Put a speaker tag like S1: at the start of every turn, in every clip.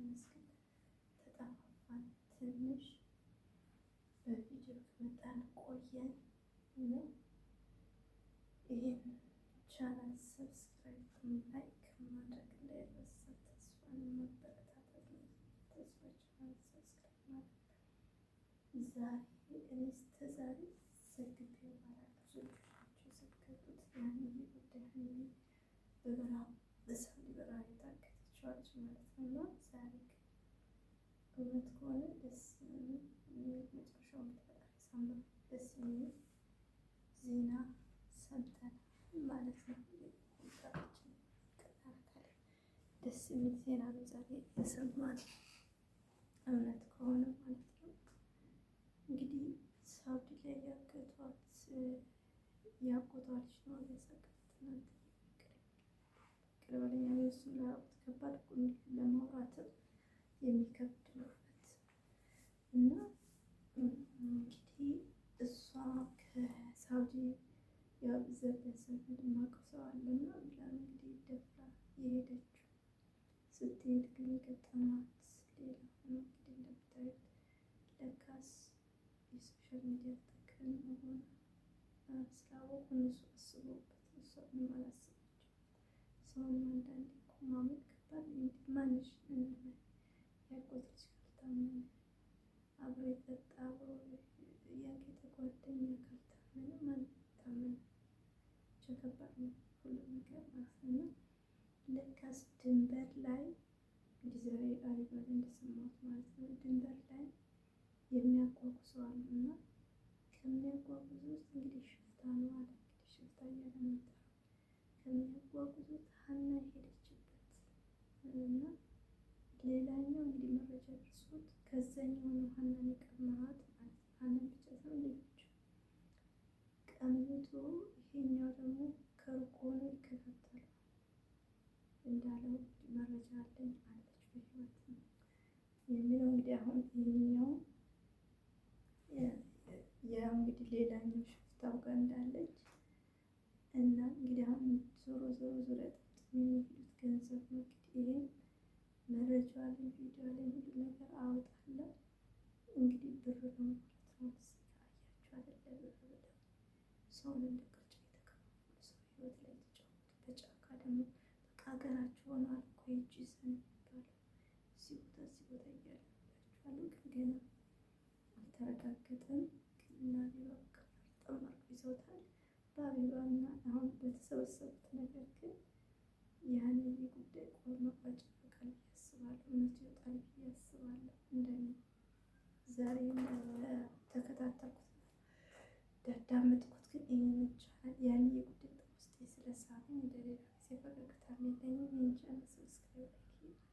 S1: ይመስገን። ተጠፋፋን ትንሽ በቪዲዮ ከመጣን ቆየን እና ይህን ቻናል subscribe፣ like ማድረግ እንዳይረሳ። ተስፋን ማበረታታት ነው። ተስፋ ቻናል subscribe ማድረግ። ዛሬ እኔ እስከ ዛሬ ዘግቤው አላውቅም። ብዙ ልጆች ናቸው የዘገቡት ያን ጉዳይ በበረሃ በሳውዲ በረሃ የታገተችዋ ልጅ ማለት ነው። እና ዛሬ ግን እውነት ከሆነ ደስ የሚል መጨረሻውን ፈጣሪ ያሳምረው፣ ደስ የሚል ዜና ሰምተናል ማለት ነው። ደስ የሚል ዜና ነው ዛሬ የሰማነው እውነት ከሆነ ማለት ነው። እንግዲህ ሳውዲ ላይ ያገቷት ያጎቷ ልጅ ነው ያሳገቷት ትናንት ይቅር በለኝ። እሱን ላያውቁት ከባድ ለማውራትም የሚከብድ ነው እና እንግዲህ እሷ ከሳውዲ ያው ዘመድ የማውቀው ሰው አለና ብላ እንግዲህ ደፍራ የሄደችው። ስትሄድ ግን የገጠማት ሌላ ሆኖ እንግዲህ እንደምታዩት ለካስ የ social media ተጠቃሚ መሆን ስላወቁ እነሱ አስበውበት እሷ ምንም አላሰበችም። ሰውን አንዳንዴ እኮ ማመን ከባድ ነው። ማንሽ እንበል ያጎት ልጅ ካልታመነ አብሮ የጠጣ አብሮ ያጌጠ ጓደኛ ካልታመነ ማን ታመነ? ብቻ ከባድ ነው ሁሉም ነገር ማለት ነው። እና ለካስ ድንበር ላይ እንግዲህ ዛሬ አቢባ ላይ እንደሰማሁት ማለት ነው ድንበር ላይ የሚያጓጉዙ አሉ እና ከሚያጓጉዙ ውስጥ እንግዲህ ሽፍታ ነው አለ። እንግዲህ ሽፍታ እያለ ነው የሚጠራው። ከሚያጓጉዙት ሀና የሄደችበት እና ሌላኛው እንግዲህ መረጃ ደርሶት ከዛኛው ነው ሀናን የቀማት ማለት ነው። ሀናን ብቻ ሳይሆን ሌሎች ቀምቶ፣ ይሄኛው ደግሞ ከሩቅ ሆኖ ይከታተላል እንዳለው መረጃ አለኝ አለች በህይወት ነው የሚለው። እንግዲህ አሁን ይሄኛው ያው እንግዲህ ሌላኛው ሽፍታው ጋር እንዳለች እና እንግዲህ አሁን ዞሮ ዞሮ ዙሪያ ጥምጥም የሚሄዱት ገንዘብ ነው። እንግዲህ ይሄን መረጃ አለኝ፣ ቪዲዮ አለኝ፣ ሁሉ ነገር አወጣለሁ። እንግዲህ ብር ነው ማለት ነው። እዚህ ጋር አያችሁ አይደለ? ብር ብለው ሰውን እንደ ቅርጫ የተከፋፈሉ ሰው ህይወት ላይ የተጫወቱ በጫካ ደግሞ በቃ ሀገራቸው ሆኗል እኮ የእጅ ይዘን የሚባለው እዚህ ቦታ እዚህ ቦታ እያለ ብላችኋለሁ፣ ግን ገና አልተረጋገጠም። ግን እና አቢባ በቃ ፈርጠም አድርገው ይዘውታል። በአቢባ እና አሁን በተሰበሰቡት ነገር ግን ያን ጉዳይ መቋጫ ይበቃል ብዬ አስባለሁ። እውነቱ ይወጣል ብዬ አስባለሁ። እንደኔ ዛሬ ተከታተልኩት እንዳዳመጥኩት ግን ይህን ይቻላል ያን ጉዳይ በጣም ውስጤ ስለሳበኝ እንደሌላ ጊዜ ፈገግታ የለኝም። ይህን channel subscribe like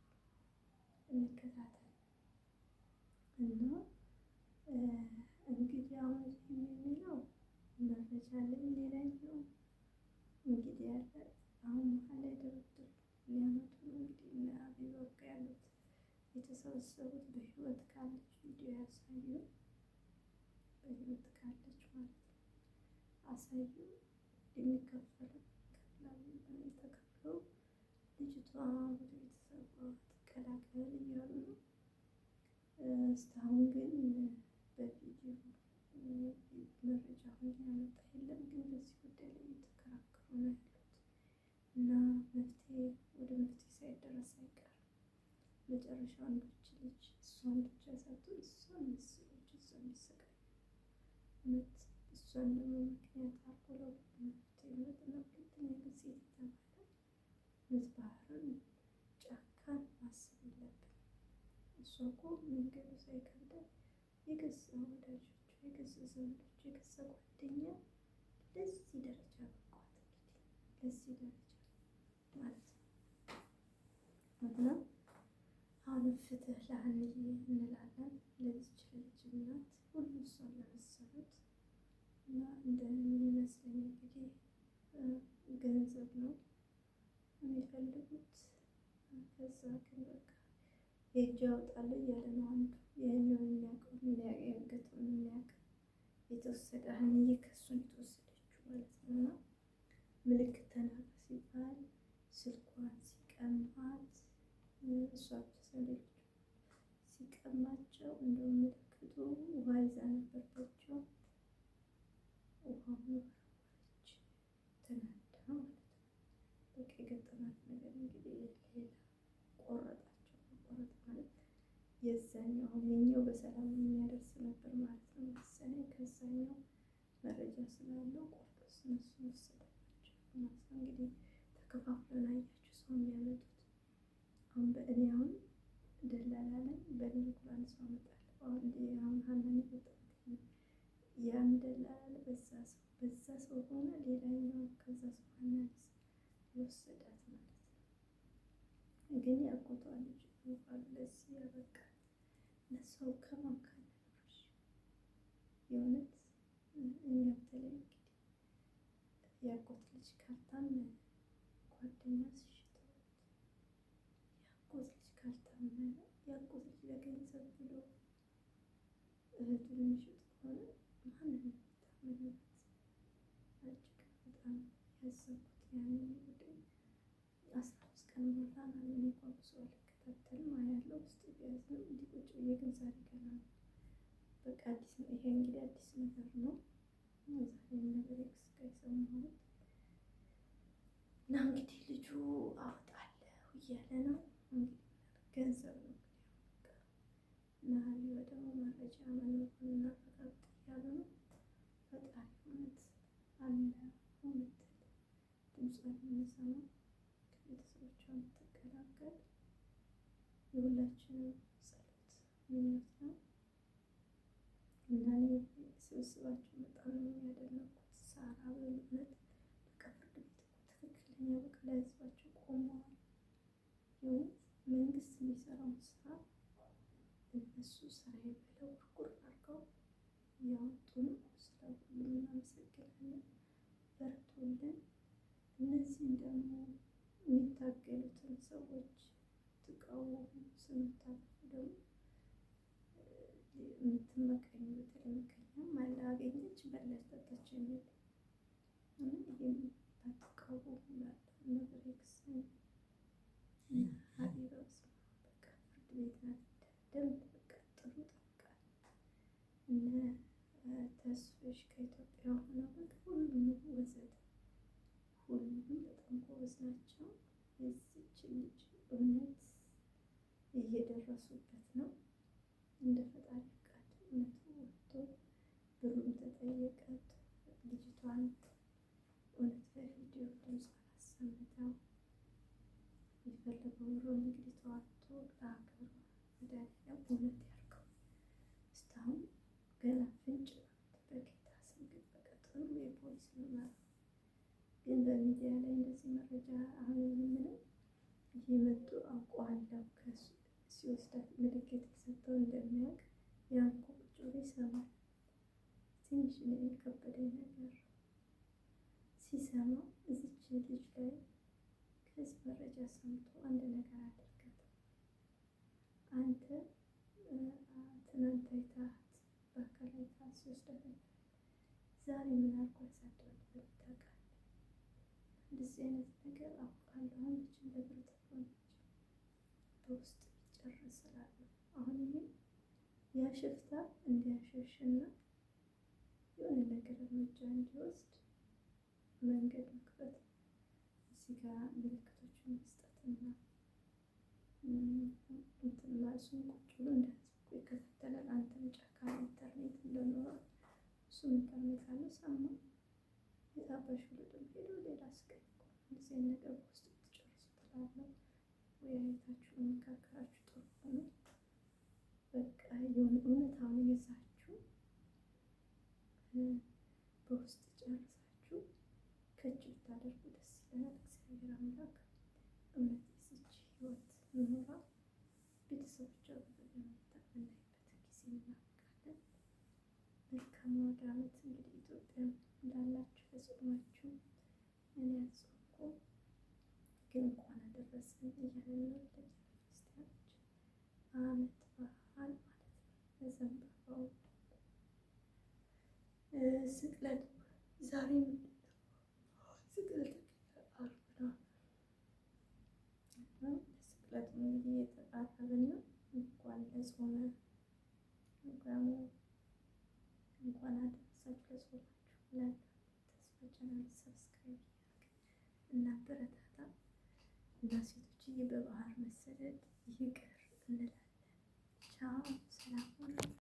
S1: እንከታተል እና እንግዲህ አሁን የሚለው መረጃ አለኝ። ሌላኛው እንግዲህ ያለ አሁን መሀል ላይ ድርድር ሊያመጡ ነው። እንግዲህ እነ አቢባ ያሉት የተሰበሰቡት በህይወት ካለች ቪዲዮ ያሳዩ፣ በህይወት ካለች ማለት ነው አሳዩ። የሚከፈለው ይከፍላሉ፣ ተከፍለው ልጅቷ ወደ ቤተሰቧ ትቀላቀል እያሉ ነው። እስካሁን ግን በቪዲዮ መረጃ አሁን ያመጣ የለም። ግን በዚህ ጉዳይ ላይ እየተከራከሩ ነው ያሉት እና መፍትሄ ወደ መፍትሄ ሳይደረስ አይቀርም። መጨረሻ አንዶች ልጅ እሷን ብቻ ሳትሆን እሷን መሰሎች እሷ የሚሰቃዩ እውነት እሷን ደግሞ ምክንያት አድርጎ ለሁሉም መፍትሄ ይመጣና ሁለተኛ ጊዜ የተባለ እውነት ባህርን ጫካን ማሰብ የለብንም። እሷ እኮ መንገዱ ሳይከብዳት የገዛ ወዳጆቿ፣ የገዛ ዘመዶቿ፣ የገዛ ጓደኛ ለዚህ ደረጃ በቋት። እንግዲህ ለዚህ ደረጃ ማለት ነው እና አሁንም ፍትህ ለሀንዬ እንላለን። ለዚች ልጅ እናት ሁሉ እሷን ለመሰሉት እና እንደሚመስለኝ እንግዲህ ገንዘብ ነው የሚፈልጉት። ከዛ ግን በቃ የእጅ ያወጣል እያለ ነው አንዱ። ይህኛው የሚያውቀው ያገተውን የሚያውቅ የተወሰደ ሀንዬ ከእሱን የተወሰደችው ማለት ነው። እና ምልክት ተናገር ሲባል ስልኳን ሲቀማት እሷ ብቻ ሳይሆን ሌሎች ቀማቸው። እንደውም ምልክቱ ውሃ ይዛ ነበር በእጇ፣ ውሃውን ወረወረች ተናዳ ማለት ነው። በቃ የገጠማት ነገር እንግዲህ ሌላ ቆረጣቸው። መቆረጥ ማለት የዛኛው አሁን የኛው በሰላም የሚያደርስ ነበር ማለት ነው መሰለኝ። ከዛኛው መረጃ ስላለው ቆርጦ እነሱን ወሰደባቸው ማለት ነው። እንግዲህ ተከፋፍለን አያችሁ ሰው የሚያመጡት አሁን በእኔ አሁን ደላላ ነኝ። በእኔ በኩል አንድ ሰው አመጣለሁ። አሁን አሁን ሀናን የገጠማት ያም ደላላ በዛ ሰው በዛ ሰው ሆነ ሌላኛው ከዛ ሰው ሀናን የወሰዳት ማለት ነው። ግን ያጎቷ ልጅ አሉ ለዚህ ያበቃል። ለሰው ከማን ካለኖች የእውነት እኛ በተለይ እንግዲህ ያጎት ልጅ ካልታመነ ጓደኛ ሲሽተው ያጎት ልጅ ካልታመነ ያጎት ልጅ ለገንዘብ ብሎ እህቱን የሚሸጥ ከሆነ ማንን ነው የሚታመንበት? እጅግ በጣም ያዘንኩት ያንን ጉዳይ 15 ቀን ሞላ። እኔ እንኳን ብዙ አልከታተልም አያለው ውስጥ ቢያዝንም እንዲህ ቁጭ ብዬ ግን ዛሬ ገና ነው። በቃ አዲስ ነው ይሄ እንግዲህ አዲስ ነገር ነው። ዛሬ ነገር ኤክስ ጋር የሰማሁት እና እንግዲህ ልጁ አወጣለሁ እያለ ነው። እንግዲህ ገንዘብ ነው እንግዲህ እና ሀቢባ ደግሞ መረጃ መኖሩን እናረጋግጥ እያሉ ነው። ፈጣሪ እውነት አለ የምትል ድምጿን የምንሰማው ከቤተሰቦቿ የምትቀላቀል የሁላችንም ጸሎት ምኞት ነው እና እኔ ስብስባቸው በጣም ነው የሚያደነቁት። ሳራ በእውነት በቃ ፍርድ ቤት እኮ ትክክለኛ በቃ ለህዝባቸው ቆመዋል። የእውነት መንግስት የሚሰራውን ስራ እነሱ ስራዬ ብለው ጉርጉር አድርገው እያወጡ ነው። ስለ ሁሉም እናመሰግናለን። በርቱልን። እነዚህን ደግሞ የሚታገሉትን ሰዎች ትቃወሙ ስምታለፉ ደግሞ የምትመቀኙ በተለይ ምቀኛም አለ አገኘች በላች ጠጣች የሚል እና ይህም ባትቃወሙ እላለሁ። እነ ብሬክስን እና ሀቢባ በስመ አብ በቃ ፍርድ ቤት ናት። ደንብ በቃ ጥሩ ጠበቃ እነ ተስፍሽ ከኢትዮጵያ ሆነው በቃ ሁሉም ወዘተ ሁሉም በጣም ጎበዝ ናቸው። የዚች ልጅ እውነት እየደረሱበት ነው። እንደ ፈጣሪ ፍቃድ እውነቱ ወጥቶ ብሩም ተጠየቀ። ልጅቷን እውነት በቪዲዮ ድምጿን አሰምተው የፈለገው ብሩን እንግዲህ ተዋጥቶ ለሀገሯ መድኃኒዓለም እውነት ያድርገው። እስካሁን ገና ፍንጭ ናት። በጌታ ስም ግን በቃ ጥሩ የፖሊስ ምርመራ ግን በሚዲያ ላይ እንደዚህ መረጃ አሁን የምለው እየመጡ አውቀዋለሁ ሲወስዳት ምልክት ሰጥተው እንደሚያውቅ ያን እኮ ቁጭ ብሎ ይሰማል። ትንሽ እኔ የከበደኝ ነገር ሲሰማ እዚች ልጅ ላይ ከዚህ መረጃ ሰምቶ አንድ ነገር አድርጋት። አንተ ትናንት አይተሃት በአካል አይተሃት ሲወስዳት ዛሬ ምን አድርጎ ያሳድራል ብለህ ታውቃለህ? እንደዚህ አይነት ነገር አውቃለሁ። አሁን መቼም ለብር ተብሎ ነው በውስጥ ቢጨረስ እላለሁ። አሁን ይሄ ያ ሽፍታ እንዲያሸሽና የሆነ ነገር እርምጃ እንዲወስድ መንገድ መክፈት እዚህ ጋር ምልክቶችን መስጠትና እንትን እሱም ቁጭ ብሎ እንደ ህዝብ እኮ ይከታተላል። አንተም ጫካ ኢንተርኔት እንደኖረ እሱም ኢንተርኔት አለ ሰማ የታባሽ ብሎ ደግሞ ሄዶ ሌላ ስቃይ እኮ ነው። እንደዚህ አይነት ነገር በውስጥ ብትጨርሱ ትላለህ ወይ አይታችሁ መመካከራችሁ ጥሩ ነው። በቃ የሆነ እውነታውን ይዛችሁ በውስጥ ጨርሳችሁ ከች ብታደርጉ ደስ ይለናል። እግዚአብሔር አምላክ እውነት የዚች ህይወት ኖራ ቤተሰቦቿ በተገናኝታ የምናይበት ጊዜ እናፍቃለን። መልካም አውደ ዓመት እንግዲህ ኢትዮጵያ እንዳላችሁ ለጾማችሁ እኔ አልጾምኩም፣ ግን እንኳን አደረሰን እያለን ነው ለቤተ ክርስቲያኖች ዓመት በዓል ማለት ነው። ለዘንባባው ስቅለት ዛሬ ምንድን ነው? ስቅለት ዓርብ ነው እና ስቅለት እንግዲህ እየተቃረብን ነው። እንኳን ለጾሙ ለጾመ እንኳን እንኳን አደረሳችሁ ለጾማችሁ እላለሁ። ተስፋ channel subscribe እናበረታታ እና ሴቶችዬ በባህር መሰደድ ይቅር እንላለን። ቻው፣ ሰላም ሁኑ።